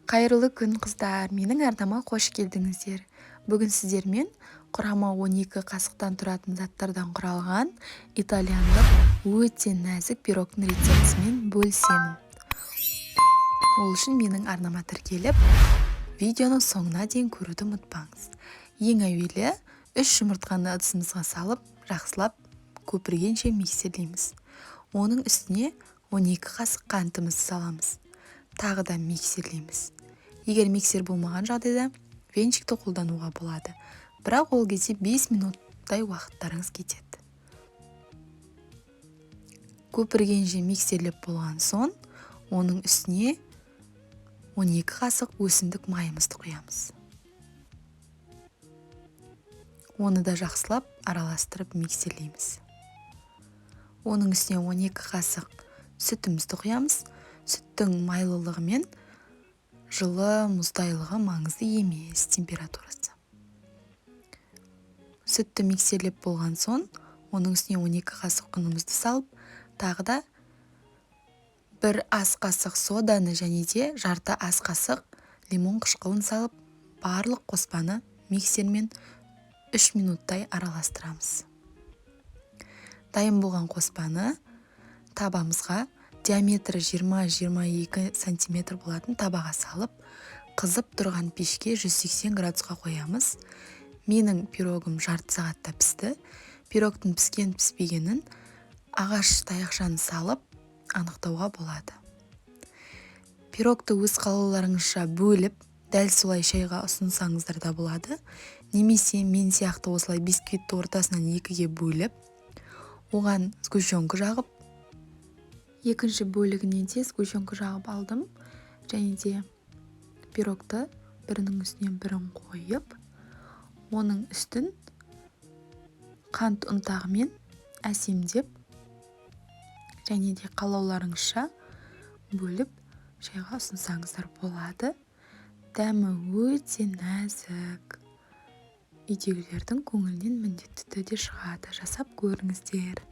Қайырлы күн, қыздар! Менің арнама қош келдіңіздер! Бүгін сіздермен құрамы 12 қасықтан тұратын заттардан құралған итальяндық өте нәзік пирогтың рецептісімен бөлісемін. Ол үшін менің арнама тіркеліп, видеоны соңына дейін көруді ұмытпаңыз. Ең әуелі үш жұмыртқаны ыдысымызға салып, жақсылап көпіргенше миксерлейміз. Оның үстіне 12 қасық қантымызды саламыз, тағы да миксерлейміз. Егер миксер болмаған жағдайда, венчикті қолдануға болады, бірақ ол кезде 5 минуттай уақыттарыңыз кетеді. Көпіргенше миксерлеп болған соң, оның үстіне 12 қасық өсімдік майымызды құямыз. Оны да жақсылап араластырып, миксерлейміз. Оның үстіне 12 қасық сүтімізді құямыз. Сүттің майлылығы мен жылы мұздайлығы маңызды емес, температурасы. Сүтті миксерлеп болған соң, оның үстіне 12 қасық ұнымызды салып, тағы да бір ас қасық соданы және де жарты ас қасық лимон қышқылын салып, барлық қоспаны миксермен 3 минуттай араластырамыз. Дайын болған қоспаны табамызға, диаметрі 20-22 сантиметр болатын табаға салып, қызып тұрған пешке 180 градусқа қоямыз. Менің пирогым жарты сағатта пісті. Пирогтың піскен піспегенін ағаш таяқшаны салып анықтауға болады. Пирогты өз қалауларыңызша бөліп, дәл солай шайға ұсынсаңыздар да болады немесе мен сияқты осылай бисквитті ортасынан екіге бөліп, оған сгущенка жағып, екінші бөлігіне де сгущенка жағып алдым және де пирогты бірінің үстіне бірін қойып, оның үстін қант ұнтағымен әсемдеп және де қалауларыңызша бөліп, шайға ұсынсаңыздар болады. Дәмі өте нәзік, үйдегілердің көңілінен міндетті түрде шығады. Жасап көріңіздер.